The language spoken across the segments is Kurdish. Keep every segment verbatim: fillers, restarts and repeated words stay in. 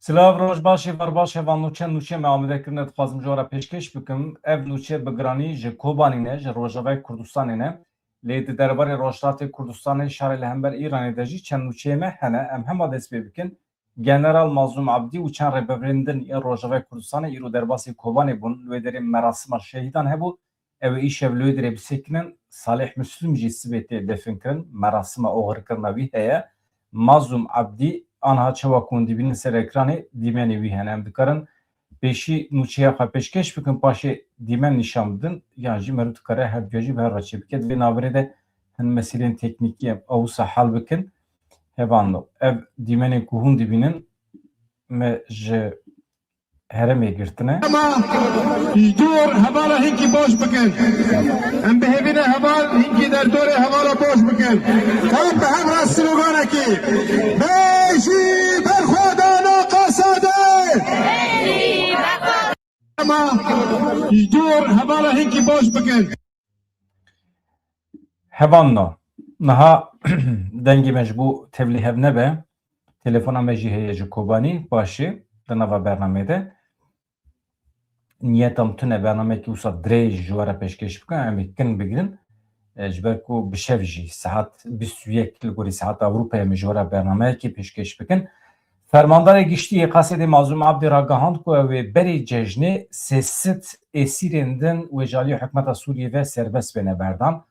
Silav, roj baş, êvar baş, heval nûçe, nûçe me amade kirine dixwazim ji we re pêşkêş bikim. Ev nûçe bi giranî ji Kobanî ne, ji Rojavayê Kurdistanê ne. Lê di derbarê Rojhilatê Kurdistanê, şarê li hember Îranê de jî çend nûçeyê me hene. Em hema dest pê bikin. General Mazlûm Abdî û çend rêbeverên din yên Rojavayê Kurdistanê îro derbasî Kobanê bûn. Li wê derê merasima şehîdan hebû. Ew ê îşev li wê derê bisekinin. Salih Muslim jî sibê tê definkirin. Merasima oxirkirina wî heye. Mazlûm Abdî, anha çawa ku hûn dibînin ser ekranê, dîmenê wî hene. Em dikarin pêşî nûçeya xwe pêşkêş bikin, paşê dîmen nîşan bidin, yan jî meriv dikare hevduya jî bi hev re çêbike. Di vê navberê de hin meselên teknîkî em a wisa hel bikin. Hevalno, ev dîmenên ku hûn dibînin, me ji herêmê girtine. Ama ji dûr hevala hinkî baş bikin. Em bi hêvî ne heval hinkî derdorê hevala baş bikin. Em bi hev re sloganekî: Bêjî berxwedana Qesedê! Ama ji dûr hevala hinkî baş bikin. Hevalno, niha dengê me ji bo tevlî hev nebe. Telefona me jî heye ji Kobanî, paşê di nava bernameyê de. Niyeta min tune bernameyekî wisa dirêj ji we re pêşkêş bikim, em ê kin bigirin. E, ji ber ku bi şev jî saet bîst û yek li gorî saeta Ewropayê em ê ji we re bernameyekê pêşkêş bikin. Fermandarê Giştî yê Qesedê Mazlûm Abdî ragihand ku ew ê berî cejnê sê sed êsîrên din wê ji aliyê hikûmeta Sûriyê ve serbest bêne berdan.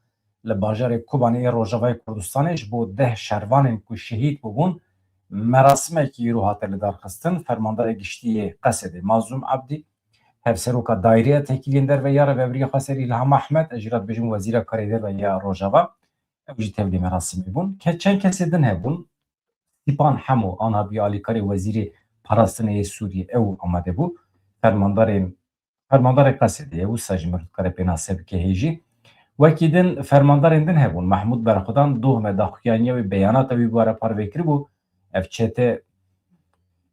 Li bajarê Kobanê yê Rojavayê Kurdistanê ji bo deh şervanên ku şehîd bûbûn, merasimekî îro hate lidarxistin. Fermandarê Giştî yê Qesedê Mazlûm Abdî, Hevseroka Daîreya Tekîliyên Derve ya Rêveberiya Xweser Îlham Ehmed, ez jî re dibêjim Wezîra Karê Derve ya Rojava, ew jî tevlî merasimê bûn. Ke-, çend kesê din hebûn, Stîpan Hemo, anha bûye alîkarê Wezîrê Parastinê yê Sûriyê, ew amade bû. Fermandarên, fermandarê Qesedê ye, wisa jî mirov dikare pênase bike hê jî. Wekî din fermandarên din hebûn. Mehmûd Berxwedan, doh me daxuyaniya wî, beyanata wî bi we re parve kiribû. Ev çete,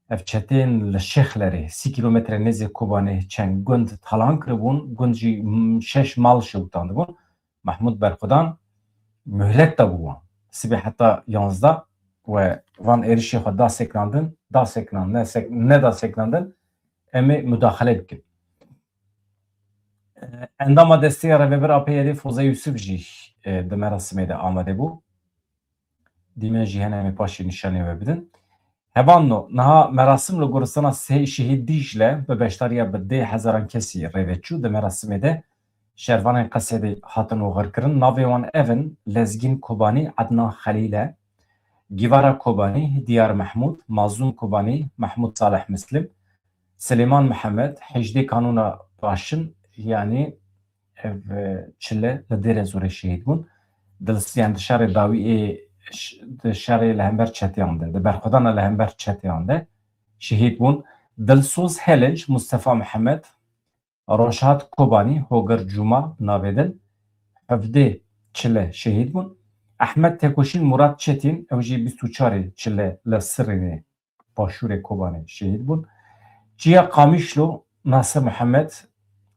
ev çeteyên li Şêxlerê, sî kîlometre nêzê Kobanê, çend gund talan kiribûn. Gund jî, m, şeş mal şewitandibûn. Mehmûd Berxwedan muhlet dabû wan. Sibê heta yanzdeh we van êrişê xwe da sekinandin, da sekinan, ne sek-, neda sekinandin, em ê mudaxele bikin. E, endama desteya Rêvebir A P Y D'ê Foze Yûsif jî, e, di merasimê de amade bû. Dîmen jî hene, em ê paşê nîşanê we bidin. Hevalno, niha merasim li goristana Sey-, Şehîd Dîcle bi beşdariya bi dê hezaran kesî rê ve çû. Di merasimê de şervanên Qesedê hatin oxirkirin. Navê wan ev in: Lezgîn Kobanî, Ednan Xelîle, Gîvara Kobanî, Diyar Mehmûd, Mazlûm Kobanî, Mehmûd Salih Mislim, Silêman Mihemed, Hecdê Kanûna Paşin, yanî ev, e, çile li Dêrezorê şehîd bûn. Di, yanî di şerê dawî ê, ş-, di şerê li hember çeteyan de, di berxwedana li hember çeteyan de şehîd bûn. Dilsoz Helinç, Mustefa Mihemed, Roşhat Kobanî, Hogir Cuma bi navê din, hevdê çile şehîd bûn. Ehmed Tekoşîn, Murat Çetîn, ew jî bîst û çarê çile li Sirrînê, başûrê Kobanê şehîd bûn. Çiya Qamişlo, Nasir Mihemed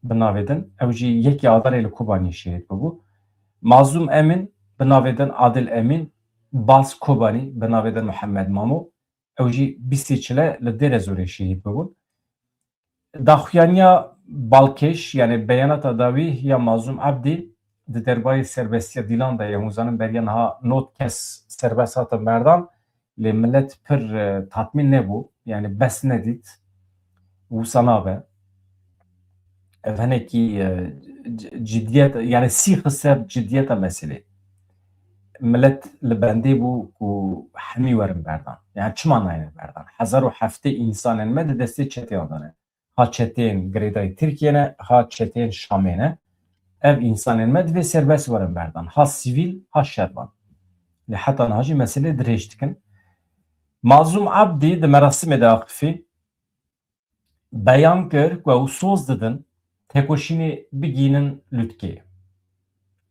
bi navê din, ew jî yekê Adarê li Kobanê şehîd bûbû. Mazlûm Emîn bi navê din, Adil Emîn, Baz Kobanî bi navê din, Mihemed Mamo, ew jî bîstê çile li Dêrezorê şehîd bûbûn. Daxuyaniya balkêş, yanî beyanata dawî ya Mazlûm Ebdî di derbarê serbestiya Dîlan de ye. Hûn zanin beriya niha nod kes serbest hatin berdan, lê milet pir, e, tatmîn nebû, yanî bes nedît. Wisa nabe. Ev hinekî, e, c-, cidiyet, yanî sî xist ser cidiyeta meselê. Milet li bendê bû ku hemî werin berdan. Yanî çima nayêne berdan? Hezar û heftê însanên me di destê çeteyan de ne. Ha çeteyên girêdayî Tirkiyê ne, ha çeteyên Şamê ne. Ev însanên me divê serbest werin berdan. Ha sivîl, ha şervan. Lê heta niha jî meselê dirêj dikin. Mazlûm Ebdî di merasimê de Aqifî beyan kir ku ew soz didin tekoşînê bigihînin Lûtkê.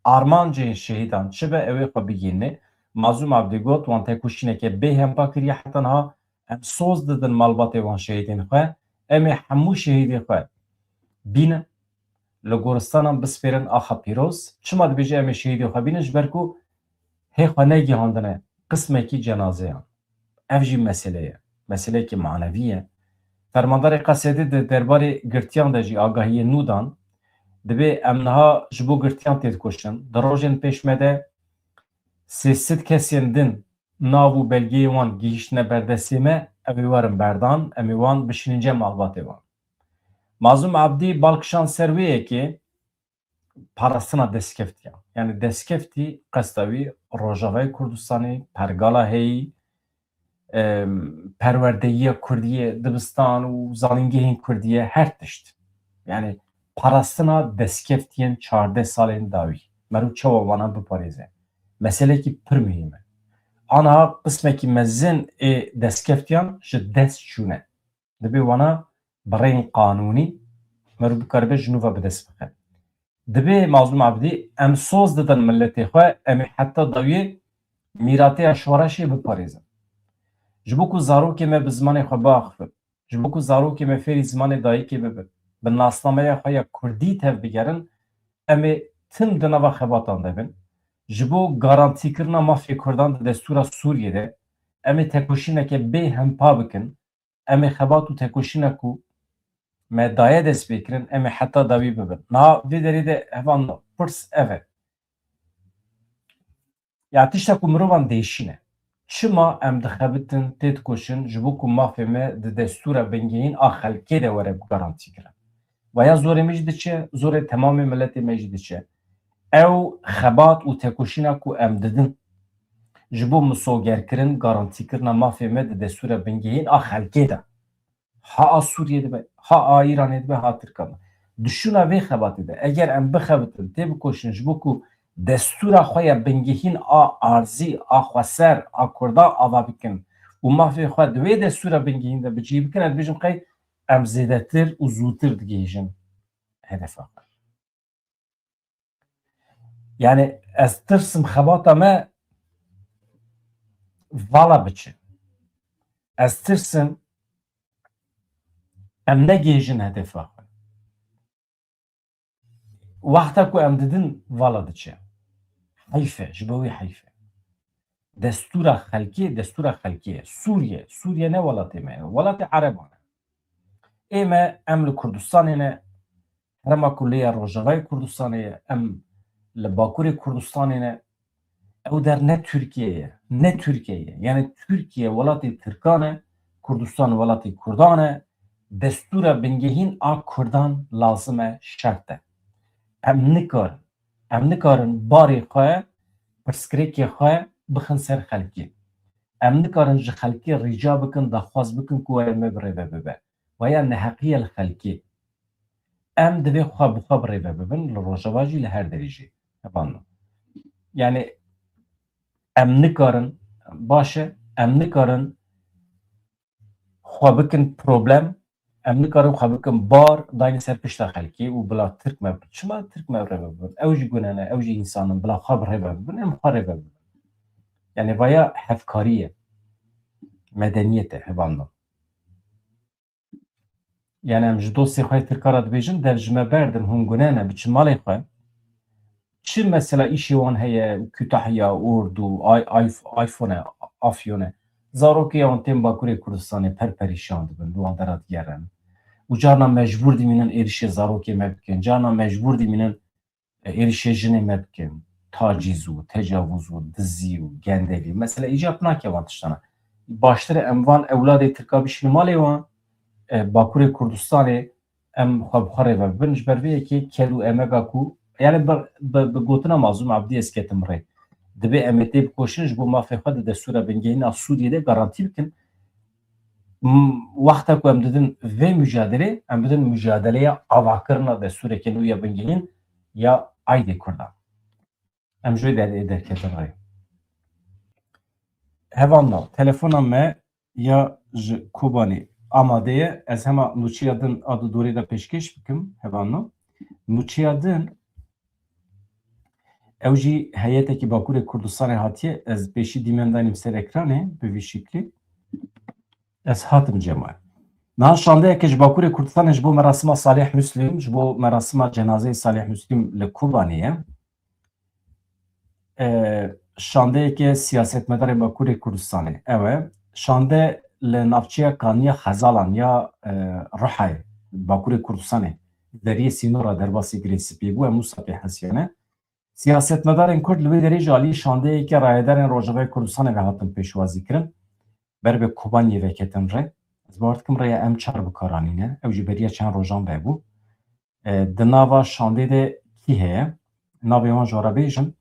Armancên şehîdan çi be, ew ê xwe bigihîne. Mazlûm Ebdî got, wan tekoşîneke bêhempa kiriye heta niha. Em soz didin malbatê wan şehîdên xwe. Em ê hemû şehîdên xwe bînin. Li goristanan bispêrin axa pîroz. Çima dibêje em ê şehîdên xwe bînin? Ji ber ku hê xwe negihandine qismekî cenazeyan. Ev jî mesele ye. Meseleyekî manevî ye. Fermandarê Qesedê di derbarê girtiyan de jî agahiyê nû dan. Dibê em niha ji bo girtiyan têdikoşin. Di rojên pêş me de sê sed kesên din nav û belgeyê wan gihîştine ber destê me, ew ê werin berdan, em ê wan bişînin cem malbatê wan. Mazlûm Abdî bal kişand ser wê yekê, parastina destkeftiyan. Yani destkeftî qesta wî Rojavayê Kurdistanê, pergala heyî, em, perwerdeyiya Kurdiyê, dibistan û zanîngehên Kurdiyê, her tişt. Yani parastina destkeftiyên çardeh salên dawî. Mero çawa wana biparêze? Meselekî pir muhîm e. Ana qismekî mezin ê destkeftiyan ji dest çûne. Dibê wana bi rêyên qanûnî mero bikaribe ji nû ve bi dest bixe. Dibê Mazlûm Abdî, em soz didin miletê xwe, em ê heta dawiyê mîratê ya şoreşê biparêzin. Ji bo ku zarokê me bi zimanê xwe biaxivin, ji bo ku zarokê me fêrî zimanê dayikê bibin, bi nasnameya xwe ya kurdî tev bigerin, em ê tim di nava xebatan de bin. Ji bo garantîkirina mafê Kurdan di destûra Sûriyê de, em ê tekoşîneke bê hempa bikin. Em ê xebat û tekoşîna ku me daye destpêkirin, em ê heta dawî bibin. Niha vê derê de hevalno, pirs ev e. Ya tişta ku mirovan diêşîne. Çima em dixebitin, têdikoşin, ji bo ku mafê me di destûra bingehîn a xelkê de were garantîkirin? Vaya zorê me jî diçe, zorê temamê miletê me jî diçe. Ew xebat û tekoşîna ku em didin ji bo misogerkirin, garantîkirina mafê me di destûra bingehîn a xelkê de, ha a Sûriyê dibe, ha a Îranê dibe, ha Tirkan. Di şûna vê xebatê de eger em bixebitin, têbikoşin ji bo ku destûra xwe ya bingehîn a arzî, a xweser, a Kurdan ava bikin û mafê xwe di wê destûra bingehîn de bi cî bikin, ez dibêjim qey em zêdetir û zûtir digihîjin hedefa xwe. Yani ez tirsim xebata me vala biçe. Ez tirsim em negihîjin hedefa xwe. Wexta ku em didin vala diçe. Heyf e, ji bo wî heyf e. Destûra xelkê, destûra xelkê ye. Sûriye, Sûriye ne welatê me ye. Welatê Ereban e. Ê me, em li Kurdistanê ne, herêma ku lê ya Rojavayê Kurdistanê ye, em li Bakurê Kurdistanê ne. Ew der ne Tirkiye ye, ne Tirkiye ye. Yani Tirkiye welatê Tirkan e, Kurdistan welatê Kurdan e. Destûra bingehîn a Kurdan lazim e, şert e. Em nikarin, em nikarin barê xwe, pirsgirêkê xwe bixin ser xelkê. Em nikarin ji xelkê rica bikin, daxwaz bikin ku were me bi rê ve bibe. Vaya neheqî ye li xelkê. Em divê xwe bi xwe bi rê ve bibin, li Rojava jî, li her derê jî. Hevalno. Yani em nikarin, baş e, em nikarin xwe bikin problem, em nikarin xwe bikin bar, dayne ser pişta xelkê û bila Tirk me, çima Tirk me rê ve bibin? Ew jî gune ne, ew jî însan in, bila xwe bi rê ve bibin, em xwe rê ve bibin. Yani vaya hevkarî ye, medeniyet e, hevalno. Yani em ji dostê xwe Tirka re dibêjin, dev ji me berdin, hûn gune ne, biçin malê xwe. Çi mesela îşê wan heye, Kütahya, Ordu, Ay-, Ayf-, Ayfone, Afyone. Zarokê wan tên Bakurê Kurdistanê per perîşan dibin, li wan dera digerin. Û carna mecbûr dimînin êrişê zarokê me bikin, carna mecbûr dimînin e, êrişê jinê me bikin, tacîz û tecavûz û dizî û gendelî. Mesela îcab nake van tiştana. Baştir e em van ewladê Tirka bişînin malê wan, e, Bakurê Kurdistanê em xwe bi xwe rê ve bibin. Ji ber vê yekê kel û emega ku, yani bi, bi, bi gotina Mazlûm Abdî ez ketim rê. Dibê em ê tê bikoşin ji bo mafê xwe di destûra bingehîn a Sûriyê de garantî bikin. M-, wexta ku em didin vê mucadelê, em bidin mucadeleya avakirina destûrekê nû ya bingehîn ya aydê Kurdan. Em ji wê derê derketin rê. Hevalno, telefona me ya ji Kobanê amade ye. Ez hema nûçeya din a di dorê de pêşkêş bikim, hevalno. Nûçeya din, ew jî heyetekî Bakurê Kurdistanê hatiye. Ez pêşî dîmen danîm ser ekranê bi vî şiklî. Ez hatim Cemal. Niha şandeyeke ji Bakurê Kurdistanê ji bo merasima Salih Muslim, ji bo merasima cenazeyê Salih Muslim li Kobanê ye. E, şandeyeke siyasetmedarê Bakurê Kurdistanê. Ew e. Şande li navçeya Kaniya Xezalan ya, e, Rihayê, Bakurê Kurdistanê, deriyê sînora derbasî Girê Spî bû, em wisa pê hesiyane. Siyasetmedarên Kurd li wê derê jî alî şandeyeke rayedarên Rojavayê Kurdistanê ve hatin pêşwazî kirin. Ber bi Kobaniyê veketin rê. Ez bawer dikim rêya M çar bi kar anîne. Ew jî beriya çend rojan vebû. E, di nava şandê de kî heye? Navê wan ji we re bêjim.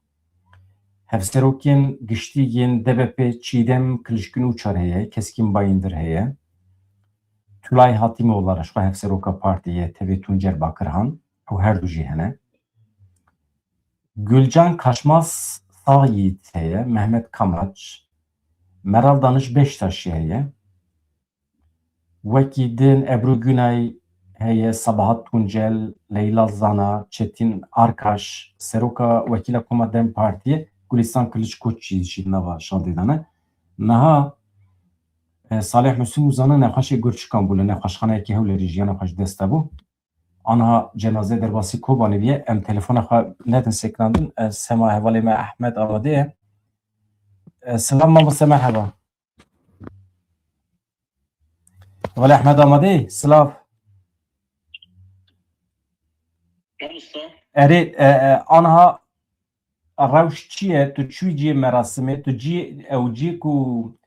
Hevserokên giştî yên D B P Çîdem Kiliçkîn Uçar heye, Keskîn Bayindir heye. Tulay Hatîmoğulları ji xwe hevseroka partiyê ye, tevê Tuncer Bakirhan. Ew her du jî hene. Gülcan Kaşmaz Sağ Yiğit heye, Mehmet Kamaç, Meral Danış Beştaş heye. Wekî din Ebru Günay heye, Sabahat Tuncel, Leyla Zana, Çetin Arkaş, Seroka Wekîla Koma DEM Partiyê, Gülistan Kılıç Koç jî, jî nava şandê de ne. Niha, e, Salih Müslüm Uzan'ın nexweşê Gurçikan bû, li nexweşxaneyekî Hewlêrî jiyana xwe ji dest de bû. Anha cenaze derbasî Kobanê bûye. Em telefona xwe nedin sekinandin. Ez hema hevalê me Ehmed amade ye. E, silav mamoste, merheba. Hevalê Ehmed amade ye? Silav. Mamosta. Erê, e, e, anha rewş çi ye? Tu çûyî cihê merasimê? Tu cihê, ew cihê ku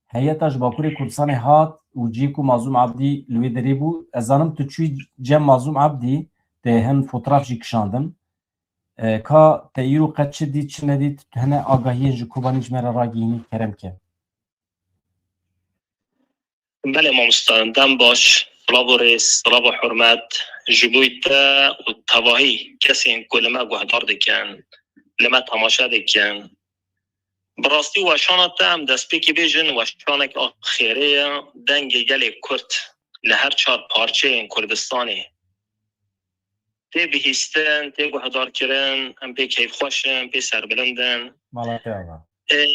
Heyeta ji Bakurê Kurdistanê hat û cihê ku Mazlûm Abdî li wê derê bû. Ez zanim tu çûyî cem Mazlûm Abdî, te hin fotraf jî kişandin. E, ka te îro qet çi dît, çi nedît, tu hene agahiyên ji Kobanî ji me re ragihînî, kerem ke. Belê mamosta, dem baş, silav û rêz, silav û hurmet ji bo te û tevahî kesên ku li me guhdar dikin, li me temaşe dikin. Bi rastî weşana te em destpêkê bêjin, weşanek a xêrê ye, dengê gelê Kurd li her çar parçeyên Kurdistanê tê bihîstin, tê guhdarkirin, em pê keyfxweş in, pê serbilind in. Mala te ava. Ê,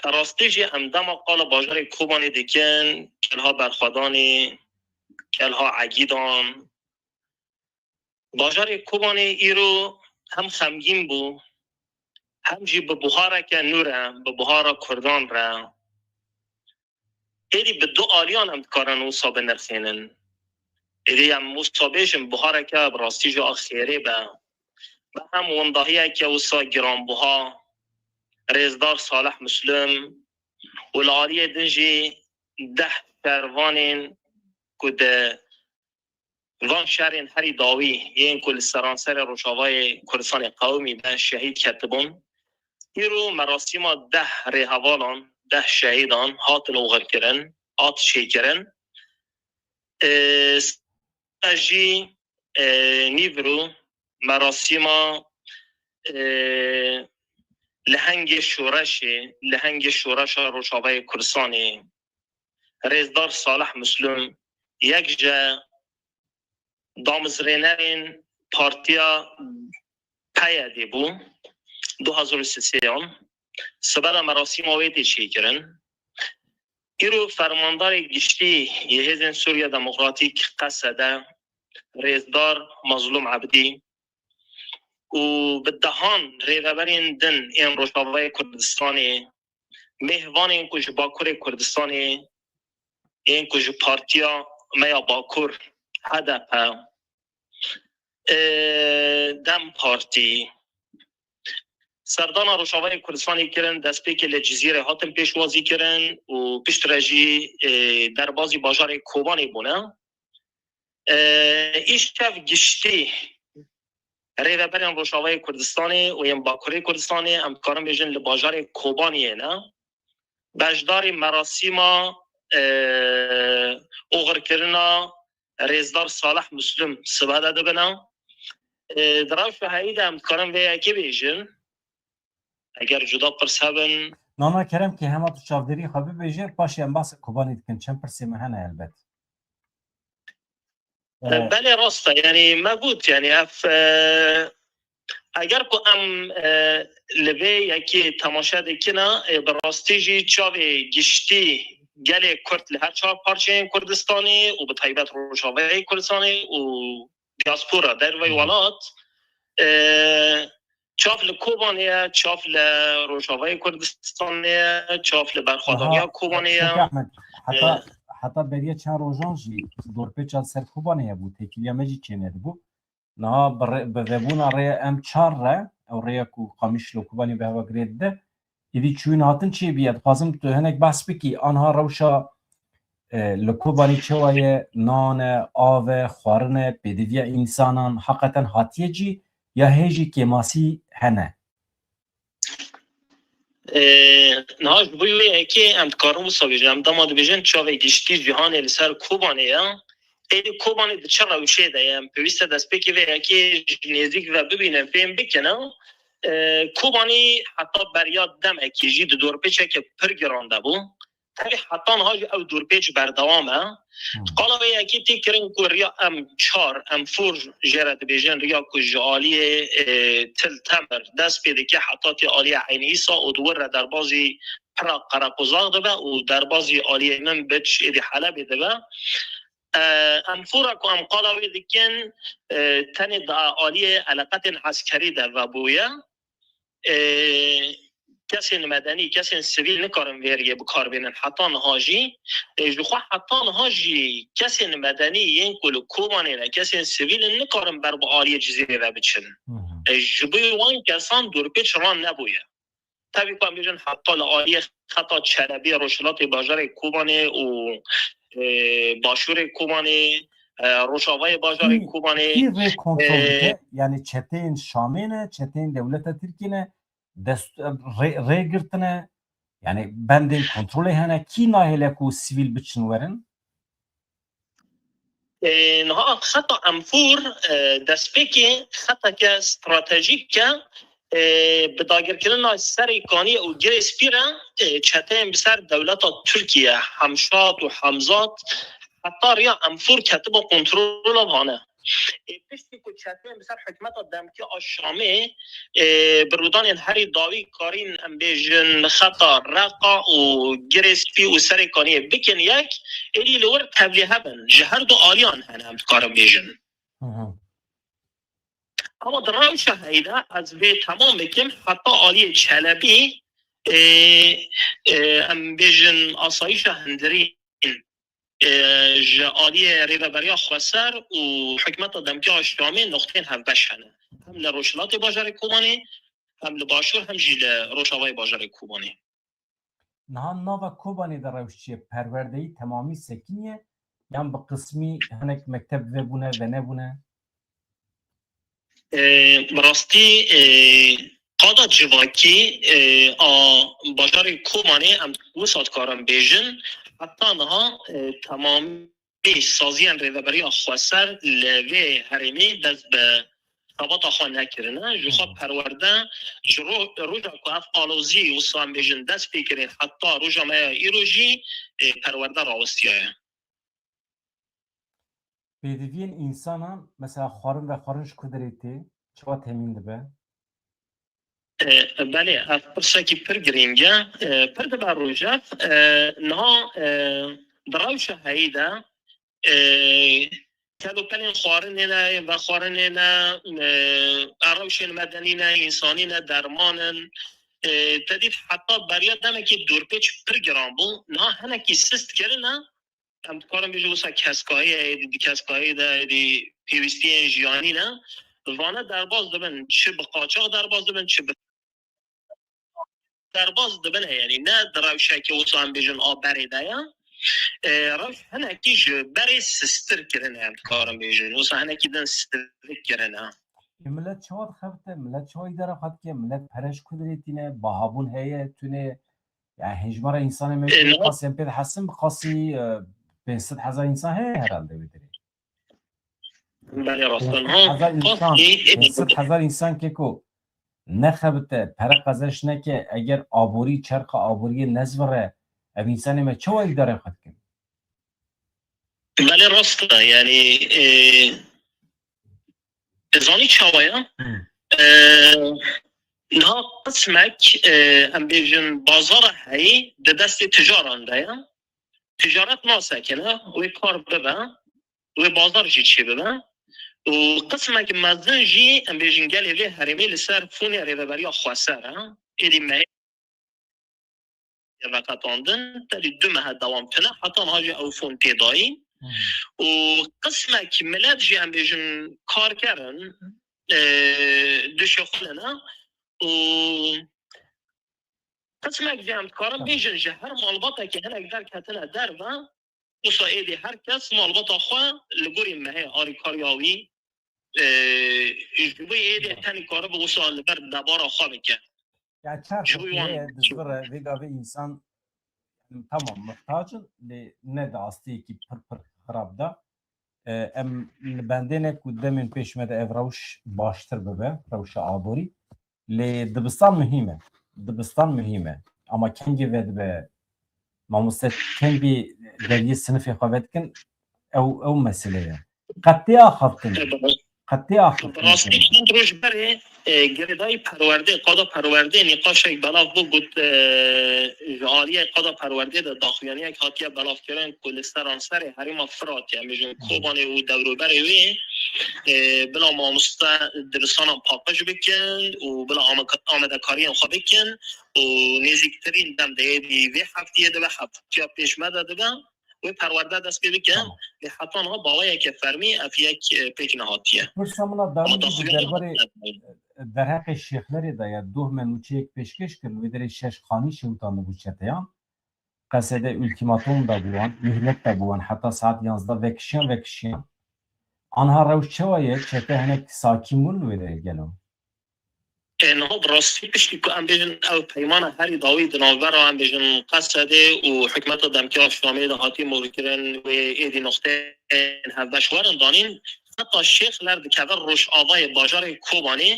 rastî jî em dema qala bajarê Kobanê dikin, kelha Berxwedanê, kelha Egîdan, Bajarê Kobanê îro hem xemgîn bû, hem jî bi buhareke nû re, bi buhara Kurdan re. Êdî bi du aliyan em dikarin wisa binirxînin. Êdî em wisa bêjin buhareke bi rastî jî a xêrê be. Bi hem windahiyeke wisa giranbuha, rêzdar Salih Muslim û li aliyê din jî deh şervanên ku di van şerên herî dawî yên ku li seranserê Rojavayê Kurdistanê qewimî be şehîd ketibûn. Îro merasîma deh rêhevalan, deh şehîdan hatin oxirkirin, hat çêkirin. Ê, jî, ê, nîvro merasîma, ê, lehengê şoreşê, lehengê şoreşa Rojavayê Kurdistanê, Rêzdar Salih Muslim yek ji damezrênerên partiya P Y D'ê bû, du hazar û sêzdehan. Sibe de merasîma wê tê çêkirin. Îro fermandarê giştî yê Hêzên Sûriya Demokratîk, Qesede, rêzdar Mazlûm Ebdî û bi dehan rêveberên din ên Rojavayê Kurdistanê, mêvanên ku ji Bakurê Kurdistanê, ên ku ji partiya me ya Bakur, H D P, ê, DEM Partî, serdana Rojavayê Kurdistanê kirin, destpêkê li Cizîrê hatin pêşwazî kirin û piştre jî, ê, derbazî bajarê Kobanê bûne. Ê, îşev giştî rêveberên Rojavayê Kurdistanê û yên Bakurê Kurdistanê, em dikarin bêjin li bajarê Kobaniyê ne, beşdarî merasîma, ê, oxirkirina rêzdar Salih Muslim sibe de dibine. Ê, di rewşa heyî de em dikarin vê yekê bêjin. Eger cuda pirs hebin. Na, na, kerem ke hema tu çavdêrî xwe bibêje, paşê em basê Kobanî dikin. Çend pirsê me hene elbet. E, belê rast e. Yanî me got, yanî ev, e, eger ku em, e, li vê yekê temaşe dikine, e, bi rastî jî çavê giştî gelê Kurd li her çar parçeyên Kurdistanê û bi taybet Rojavayê Kurdistanê û diaspora dervey welat, e, Çav li Kobanê ye, çav li Rojavayê Kurdistanê ye, çav li berxwedaniya Kobanê ye. Heta, heta beriya çend rojan jî dorpêça ser Kobanê hebû, têkiliya me jî çênedibû. Niha bi rê-, bi vebûna rêya M çar re, ew rêya ku Qamişlo Kobanê bi heva girê dide, êdî çûyîn hatin çêbûye. Dixwazim tu hinek behs bikî, anha rewşa, e, li Kobanê çawa ye, nan e, av e, xwarin e, pêdiviya însanan heqeten hatiye cî ya hê jî kêmasî hene? Ê, niha ji bo wê yekê em dikarin wisa bêjin. Em dema dibêjin çavê giştî cîhanê li ser Kobanê ye. Êdî Kobanê di çi rewşê de ye? Em pêwîst e destpêkê vê yekê ji nêzîk ve bibînin, fêm bikin. Ê, Kobanê heta beriya demekê jî di dorpêçeke pir giran de bû. Tevî heta niha jî ew dorpêç berdewam e. Hmm. Qala vê yekê tê kirin ku riya M çar, M four jê re dibêjin, riya ku ji aliyê, e, Til Temir dest pê dike heta tê aliyê Eyn Îsa û di wir re derbazî pira Qereqozax dibe û derbazî aliyê Minbic êdî Helebê dibe. E, M four ku em qala wê dikin, e, tenê di aliyê eleqetên eskerî de vebûye. E, kesên medenî, kesên sivîl nikarin vê riyê bi kar bênin heta niha jî. E, ji xwe heta niha jî kesên medenî yên ku li Kobanê ne, kesên sivîl in, nikarin ber bi aliyê Cizîrê ve biçin. Hı hı. E, ji bo wan kesan dorpêç ran nebûye. Tevî ku em bêjin heta li aliyê xeta Çelebiyê, rojhilatê bajarê Kobanê û, e, başûrê Kobanê, e, rojavayê bajarê Kobanê, kî rê kontrol, e, dike? Yani çeteyên Şamê ne, çeteyên dewleta Tirkiyê ne, dest, rê, rê girtine, yani bendên kontrolê hene, kî nahêle ku sivîl biçin werin? Ê, niha xeta M four, e, destpêkê xeteke stratejîk e, e, bi dagirkirina Serê Kaniyê û Girê Spî re, e, çeteyên bi ser dewleta Tirkiye, Hemşat û Hemzat, heta riya M four ketibo kontrola vane. Ê, piştî ku çeteyên bi ser hikûmeta demkî a Şamê, ê, bi rûdanên herî dawî karîn, em bêjin, xeta Reqa û Girê Spî û Serê Kaniyê bikin yek, êdî li wir tevlî hebin. Ji her du aliyan hene, em dikarin bêjin. Hı hı. Ama di rewşa heyî de, ez vê temam bikim, heta aliyê Çelebî, ê, ê, em bêjin, asayîşa hundirîn, e, ji aliyê Rêveberiya Xweser û hikûmeta demkî a Şamê noqteyên hevbeş hene. Hem li rojhilatê bajarê Kobanê, hem li başûr, hem jî li rojavayê bajarê Kobanê. Niha nava Kobanê de rewş çi ye? Perwerdeyî temamî sekiniye yan bi qismî hinek mekteb vebûne, venebûne? E, bi rastî, e, qada civakî, e, a bajarê Kobanê em wisa dikarin bêjin, heta niha, e, temamî saziyên Rêveberiya Xweser li vê herêmê dest bi xebata xwe nekirine. Ji xwe perwerde ji ro-, roja ku ev alozî wisa em bêjin dest pê kirin heta roja me ya îro jî, e, perwerde rawistiyaye. Pêdiviyên însanan, mesela xwarin vexwarin ji ku derê tê, çawa temîn dibe? E, belê, ev pirsekî pir girîng e. E, pir dibe rojev. E, niha, e, di rewşa heyî de, e, kelopelên xwarinê ne, vexwarinê ne, e, rewşên medenî ne, însanî ne, derman in. E, te dît heta beriya demekê dorpêç pir giran bû. Niha hinekî sist kirine. Em dikarin bêjin wisa keskayî ye, êdî di keskayî de êdî pêwîstiyên jiyanî ne. Vane derbas dibin, çi bi qaçax derbas dibin, çi bi derbas dibin, e, yanî ne di rewşeke wisa em bêjin a berê de ye. E, rewş hinekî ji berê sisttir kirine, em dikarin bêjin. Wisa hinekî din sivik kirine. E, millet çawa dixebite, millet çawa îdare xwe dike, millet pere ji ku derê tîne, bahabûn heye, tune, yani hejmara însanê me, e, qasî em pê dihesin, bi qasî, e, pênc sed hezar însan heye herhalde wê derê. Belê, rast e. Pênc sed hezar însan, pênc sed hezar însan ke ku nexebite, pere qezenç neke, eger aborî, çerxa aboriyê nezvire, ev însanê me çawa îdare xwe dikin? Belê, rast e. Yani, e, zanî çawa ye? Hmm. E, niha qismek, e, em bêjin bazara heyî di destê ticaran de ye. Ticaret nasekine, wê kar bibe, wê bazar jî çê bibe. Û qismek mezin jî, em bêjin, gelê vê herêmê li ser fûnê Rêveberiya Xweser e. Êdî mehê veqetandin, tevî du mehe dewam tine, heta niha jî ew fûn tê dayî. Û qismek milet jî, em bêjin, karker in, e, duşê xwe ne. Û qismek jî em dikarin bêjin, ji her malbatekê hinek derketine derve, wisa êdî her kes malbata xwe li gorî mehê alîkariya wî, e, ji bo êdî tenê karibe wisa li ber debara xwe bike. Ya çar Ji bo wan- heye dizbire, vê gavê însan, yani, tamam, muhtac in, lê ne di astiyekî pir pir xirab de. E, em li bendê ne ku demên pêş me de ev rewş baştir bibe, rewşa aborî. Lê dibistan muhîm e. Dibistan muhîm e. Ama kengê vedibe, mamoste kengê deriyê sinifê xwe vedikin, ew, ew mesele ye. Qetê axaftin. Qetê axaftin. Bi rastî çend roj berê, e, girêdayî perwerdê, qada perwerdê nîqaşek belav bû, got, e, ji aliyê qada perwerdê de daxuyaniyek hatiye belavkirin ku li seranserê herêma Firatê, em bêjin Kobanê û dewroberê wê, e, bila mamoste dibistanan paqij bikin û bila ameka-, amadekariyên xwe bikin û nêzîktirîn dem de êdî vê heftiyê dibe, heftiya pêş me de dibe. Wê perwerde dest pê bike, Tamam. lê heta niha bi awayeke fermî ev yek, e, pêk nehatiye. Pirsa min a Ama dawî di daxuyanî derbarê, e, derheqê şêxlerê de ye, doh me nûçeyek pêşkêş kir, li wê derê şeş xanî şewitandibû çeteyan. Qesedê ultîmatom da bi wan, mihlet da bi wan, heta saet yanzdeh vekişiyan, vekişiyan. Anha rewş çawa ye? Çete hinek sakîn bûn li wê derê gelo? E, niha bi rastî piştî ku em bêjin ew peymana herî dawî di navbera, em bêjin, Qesedê û hikûmeta demkî ya Şamê de hatî morkirin, wê êdî noqteyên hevbeş werin danîn, heta Şêxler dikeve rojavayê bajarê Kobanê,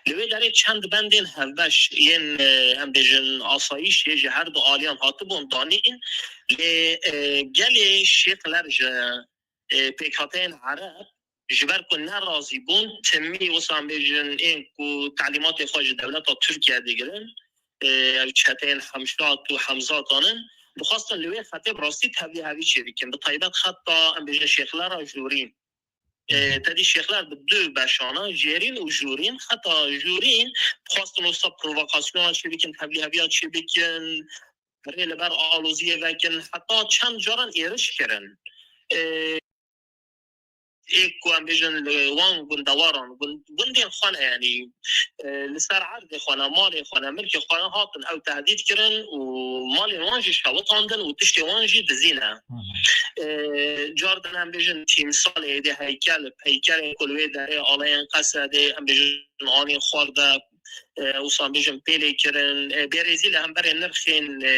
li wê derê çend bendên hevbeş yên, e, em bêjin, asayîşê ji her du aliyan hatibûn danîn, lê, e, gelê Şêxler ji e, pêkhateyên Ereb, ji ber ku nerazî bûn, timî wisa em bêjin ên ku telîmatê xwe ji dewleta Tirkiye digirin, e, ev çeteyên Hemşat û Hemzatan in, dixwastin li wê xetê bi rastî tevlîhevî çêbikin. Bi taybet xeta, em bêjin, Şêxlera Jûrîn. E, tedî Şêxler bi du beşan e, Jêrîn û Jûrîn. Xeta Jûrîn dixwastin wisa provokasyona çêbikin, tevlîheviya çêbikin, rê li ber aloziyê vekin, heta çend caran êriş kirin. E, ê ku em bêjin li wan gundewaran, gund-, gundên xwe ne, yanî, e, li ser erdê xwe ne, malê xwe ne, milkê xwe ne, hatin ew tehdît kirin û malên wan jî şewitandin û tiştê wan jî dizî ne. Hı hı. E, car din em bêjin tîmsalê êdî heykel, peykerên ku li wê derê aleyên Qesedê, em bêjin anîn xwar de, e, wisa em bêjin pêlê kirin, e, bêrêzî li hemberê nirxên, e,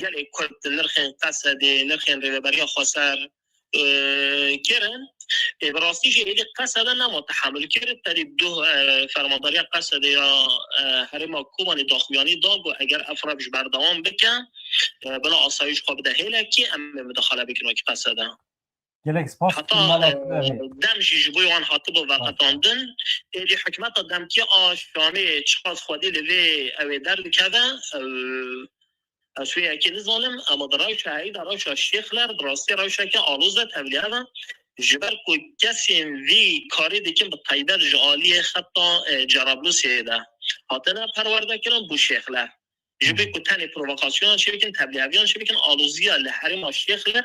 gelê Kurd, nirxên Qesedê, nirxên Rêveberiya Xweser, e, kirin. E, bi rastî jî êdî Qesede nema tehamul kir. Tedî duh, e, fermandariya Qesede ya, e, herêma Kobanê daxuyanî da ku eger ev rewş berdewam bike, e, bila asayîş xwe bide hêlekê, em ê midexale bikin wekî Qesede. Gelek spas. Heta, Mala, e, evet. Dem jî ji bo wan hatibû veqetandin. Êdî hikûmeta demkî a Şamê çiqas xwedî li vê ew ê derdikeve, ew, ez wê yekê nizanim, ama di rewşa heyî de, rewşa Şêxler, bi rastî rewşeke aloz e, tevlîhev e. Ji ber ku kesên vî karî dikin, bi taybet ji aliyê xeta, e, Cerablusê de hatine perwerdekirin, bû Şêxler. Ji bo ku tenê provokasyona çêbikin, tevlîheviyan çêbikin, aloziya li herêma Şêxler,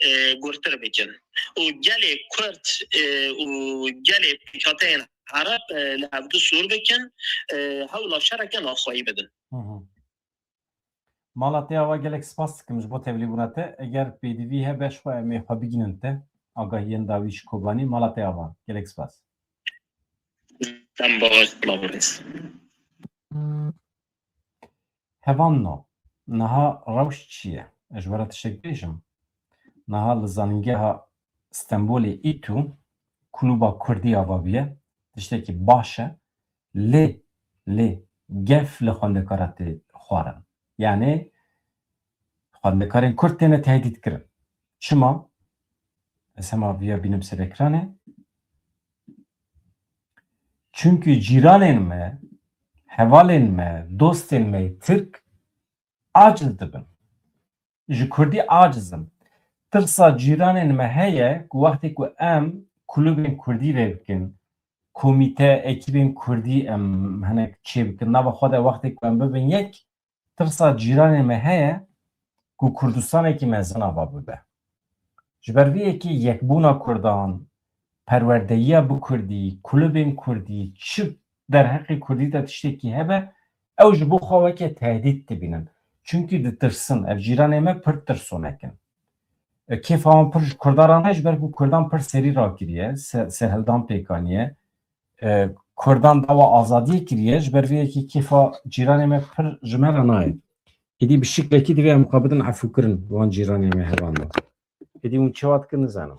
e, gurtir bikin. Û gelê Kurd, e, û gelê pêkhateyên Ereb, e, li hevdu sûr bikin, e, hewla şereke navxweyî bidin. Hı hı. Mala te ava, gelek spas dikim ji bo tevlîbûna te. Eger pêdivî hebe ji xwe em ê xwe bigînin te. Agahiyên dawî ji Kobanî, mala te ava. Gelek spas. Dem baş, Mala Rêz. Hevalno, niha rewş çi ye? Ez ji we re tiştek bêjim. Niha li Zanîngeha Stenbolê, îtû, Klûba Kurdî ava bûye. Tiştekî baş e. Lê, lê gef li xwendekara tê xwarin. Yanî xwendekarên Kurd têne tehdîtkirin. Çima? Ez hema viya bînim ser ekranê. Çunkî cîranên me, hevalên me, dostên me yê Tirk aciz dibin. Ji Kurdî aciz in. Tirsa cîranên me heye ku wextê ku em kulübên kurdî vê bikin, komîte, ekîbên kurdî em hinek çê bikin. Nava xwe de wextê ku em bibin yek, tirsa cîranê me heye ku Kurdistanekî mezin ava bibe. Ji ber vê yekê yekbûna Kurdan, perwerdeyiya bi Kurdî, kulübên Kurdî, çi derheqê Kurdî de tiştekî hebe, ew ji bo xwe weke tehdît dibînin. Çunkî ditirsin. Ev cîranê me pir tirsonek in. E, kêfa wan pir ji Kurdan re ne, ji ber ku Kurdan pir serî rakiriye, se-, serhildan pêk aniye. E, Kurdan dawa azadiyê kiriye, ji ber vê yekê kêfa cîranê me pir ji me re nayê. Êdî bi şiklekî divê em xwe bidin efûkirin wan cîranê me hevan de. Êdî hûn çawa dikin nizanim.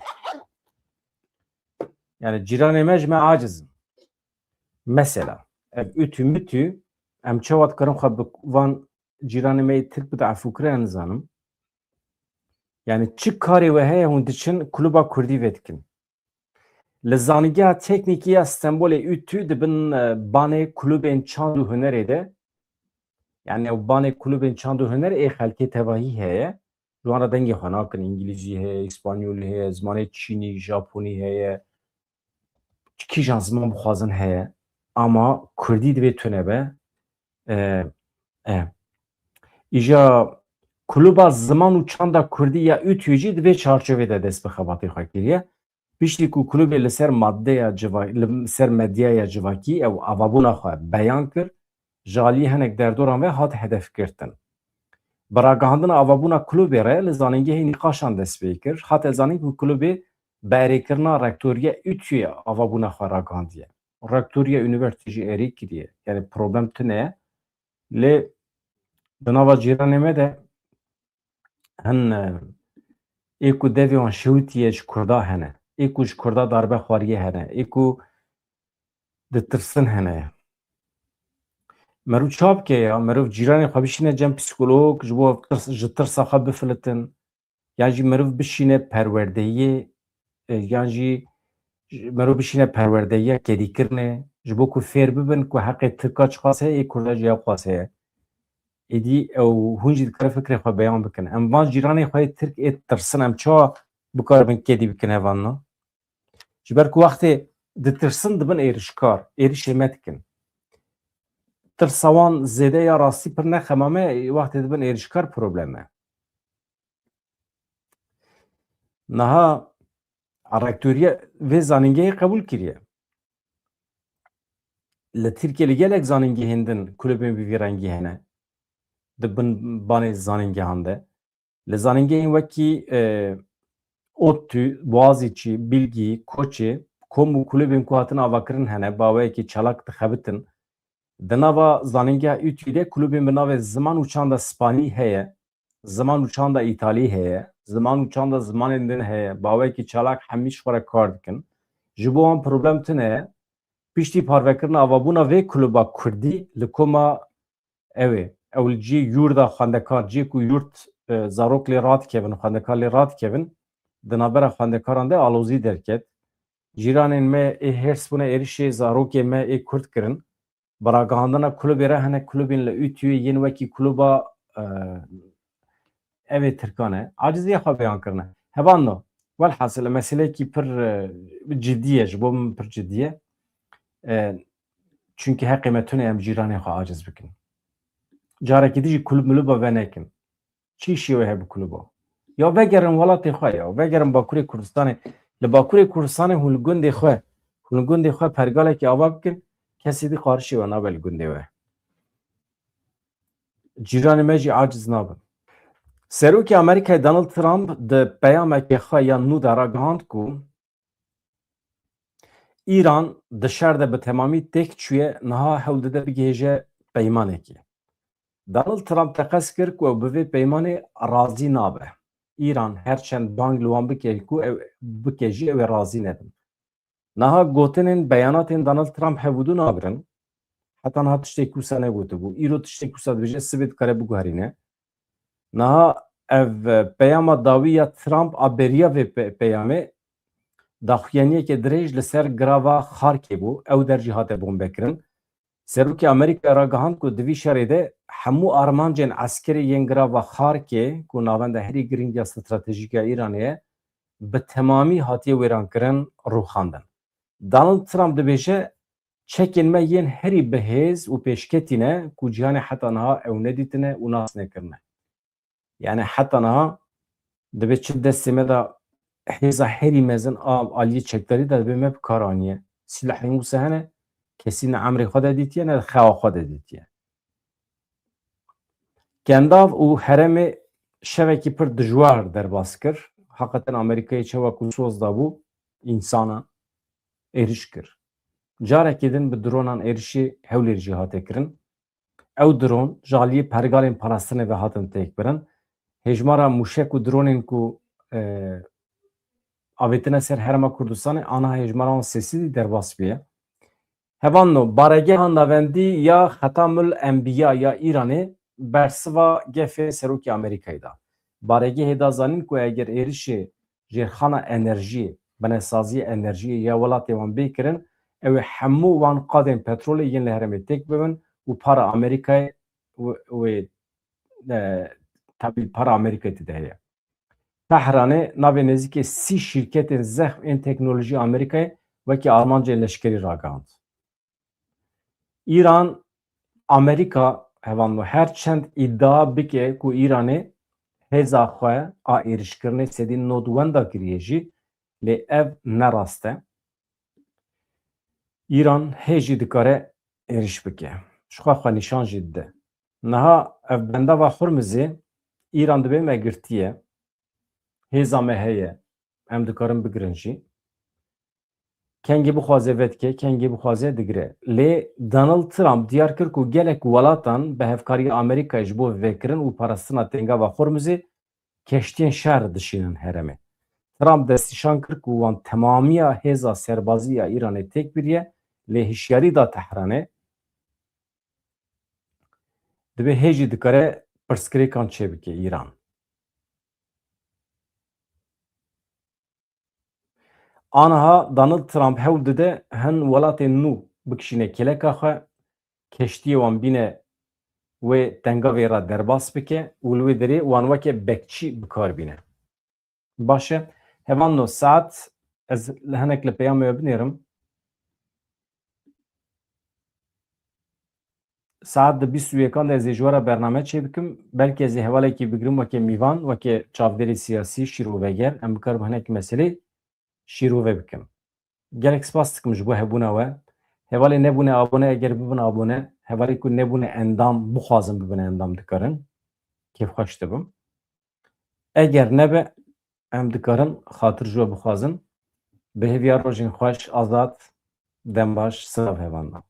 Yani cîranê me ji me aciz in. Mesela, ev ütü mütü, em çawa dikarin xwe bi van cîranê me yê Tirk bide efûkirin, ez nizanim. Yani çi karê we heye hûn diçin kulüba Kurdî vê dikin. Li Zanîngeha Teknîkî ya Stenbolê ütü dibin, e, banê kulübên çand û hunerê de. Yani ew banê kulübên çand û hunerê ê xelkê tevahî heye. Ji wan re dengê xwe nakin. Îngilîzî heye, îspanyolî heye, zimanê çînî, japonî heye. Kîjan ziman bixwazin heye. Ama kurdî divê tune be. E, e. Îja kulüba ziman û çanda kurdî ya ütü jî di vê çarçovê de dest bi xebatê xwe kiriye. Piştî ku kulübê li ser maddeya civa-, li ser medyaya civakî ew avabûna xwe beyan kir, ji aliyê hinek derdoran ve hat hedefgirtin. Bi ragihandina avabûna kulübê re li zanîngehê nîqaşan dest pê kir. Hate zanîn ku kulübê bi erêkirina rektoriya ütüyê avabûna xwe ragihandiye. Rektoriya unîversîtê jî erê kiriye. Yani problem tune ye. Lê di nava cîranê me de hin, e, ê ku devê wan şewitiye ji Kurda hene. Ê ku ji Kurda darbe xwariye hene. Ê ku ditirsin hene. Meriv çawa bike ya? Meriv cîranê xwe bişîne cem psîkolog, ji bo tirs, ji tirsa xwe bifilitin. Yan jî meriv bişîne perwerdeyiyê, e, yan jî meriv bişîne perwerdeyiya kedîkirinê, ji bo ku fêr bibin ku heqê Tirka çiqas heye, ê Kurda jî ew qas heye. Êdî ew hûn jî dikare fikrê xwe beyan bikin. Em van cîranê xwe yê Tirk ê tirsin, em çawa bikaribin kedî bikin hevanna? Ji ber ku wextê ditirsin dibin êrişkar, êrişê me dikin. Tirsa wan zêde ya rastî pir ne xema me, wextê dibin êrişkar problem e. Niha rektoriya vê zanîngehê qebûl kiriye. Li Tirkiyê li gelek zanîngehên din kulübên bi vî rengî hene. Di bin banê zanîngehan de. Li zanîngehên wekî, e, ODTÜ, Boğaziçi, Bilgi, Koçê, kom û kulübên ku hatin avakirin hene, bi awayekî çalak dixebitin. Di nava zanîngeha ütü de kulübên bi navê Ziman û Çanda Spanî heye, Ziman û Çanda Îtalî heye, Ziman û Çanda zimanên din heye, bi awayekî çalak hemî ji xwe re kar dikin. Ji bo wan problem tune ye. Piştî parvekirina avabûna vê kulüba kurdî li koma ew ê, ew li cihê yurda xwendekar, cihê ku yurt, e, zarok lê radikevin, xwendekar lê radikevin, di navbera xwendekaran de alozî derket. Cîranên me ê hêrs bûne êrişê zarokê me ê kurd kirin. Bi ragihandina kulübê re hene kulübên li ütüyê yên wekî kulüba, e, ev ê Tirkan e. Aciziya xwe beyan kirine. Hevalno, welhasil, meseleyekî pir, e, cidî ye, ji bo min pir cidî ye. E, çunkî heqê me tune em cîranê xwe aciz bikin. Carekî din jî kulüb mulüba venekin. Çi îşê we heye bi kulüba? Ya vegerin welatê xwe ya, vegerin Bakurê Kurdistanê. Li Bakurê Kurdistanê hûn li gundê xwe, hûn li gundê xwe pergalekî ava bikin, kesê dî qarişê we nabe li gundê we. Cîranê me jî aciz nabin. Serokê Amerîkayê Donald Trump di peyamekê xwe ya nû de ragihand ku Îran di şer de bi temamî têk çûye, niha hewl dide bigihêje peymanekê. Donald Trump teqez kir ku ew bi vê peymanê razî nabe. Îran her çend bang li wan bike ku ew bike jî ew ê razî nebin. Niha gotinên beyanatên Donald Trump hevûdu nagirin. Heta niha tiştê ku wisa negotibû. Îro tiştê ku wisa dibêje sibê dikare biguherîne. Niha ev, e, peyama dawî ya Trump a beriya vê pe-, peyamê daxuyaniyeke dirêj li ser girava Xarkê bû. Ew der jî hate bombekirin. Serokê Amerîkayê ragihand ku di vî şerê de hemû armancên eskerî yên girava Xarkê ku navenda herî girîng ya stratejîk ya Îranê ye, bi temamî hatiye wêrankirin, rûxandin. Donald Trump dibêje, çekên me yên herî bi hêz û pêşketî ne ku cîhanê heta niha ew nedîtine û nas nekirine. Yani heta niha dibe çi destê me de hêza herî mezin a aliyê çekdarî de dibe me bi kar aniye. Sîlehên wisa hene, kesî ne emrê xwe de dîtiye, ne xewa xwe de dîtiye. Kendav û herêmê şevekî pir dijwar derbas kir. Heqeten Amerîkayê çawa ku soz dabû, însana êriş kir. Carekê din bi dronan êrişê Hewlêr jî hate kirin. Ew dron ji aliyê pergalên parastinê ve hatin têkbirin. Hêjmara mûşek û dronên ku, e, avêtine ser Herêma Kurdistanê, aniha hêjmara wan sê sedî derbas bûye. Hevalno, baregeha navendî ya Xetamul Enbiya ya Îranê bersiva gefê serokê Amerîkayê da. Baregehê da zanîn ku eger êrişê jêrxana enerjiyê, binesaziyê enerjiyê ya welatê wan bê kirin, ew ê hemû wan qadên petrolê yên li herêmê têk bibin û para Amerîkayê wê, wê, e, tabî para Amerîkayê tê de heye. Tehranê navê nêzîkê sî şîrketên zexm ên teknolojî Amerîkayê wekî armancên leşkerî ragihand. Îran, Amerîka, hevalno, her çend îdia bike ku Îranê hêza xwe a êrişkirinê sedî nod wenda kiriye jî, lê ev ne rast e. Îran hê jî dikare êriş bike. Ji xwe xwe nîşan jî dide. Niha ev bendava Hurmizê Îran dibê me girtiye. Hêza me heye. Em dikarin bigirin jî. Kengê bixwaze vedike, kengê bixwaze digire. Lê Donald Trump diyar kir ku gelek welatan bi hevkariya Amerîkayê ji bo vekirin û parastina tengava Hormuzê keştiyên şer dişînin herêmê. Trump destnîşan kir ku wan temamiya hêza serbazî ya Îranê têk biriye, lê hişyarî da Tehranê, dibê hê jî dikare pirsgirêkan çêbike Îran. Aniha Donald Trump hewl dide hin welatên nû bikişîne kêleka xwe, keştiyê wan bîne wê tengavê re derbas bike û li wê derê wan weke bekçî bi kar bîne. Baş e. Hevalno, saet ez li hinek li peyamê we binêrim. Saet di bîst û yekan de ez ê ji we re bername çêbikim. Belkî ez ê hevalekî bigirim weke mîvan, weke çavdêrê siyasî, şîroveger. Em bikaribin hinek meselê şîrove bikin. Gelek spas dikim ji bo hebûna we. Hevalê nebûne abone, eger bibin abone, hevalê ku nebûne endam, bixwazin bibin endam, dikarin. Kêfxweş dibim. Eger nebe, em dikarin xatir ji we bixwazin. Bi hêviya rojên xweş, azad, dem baş, silav hevalno.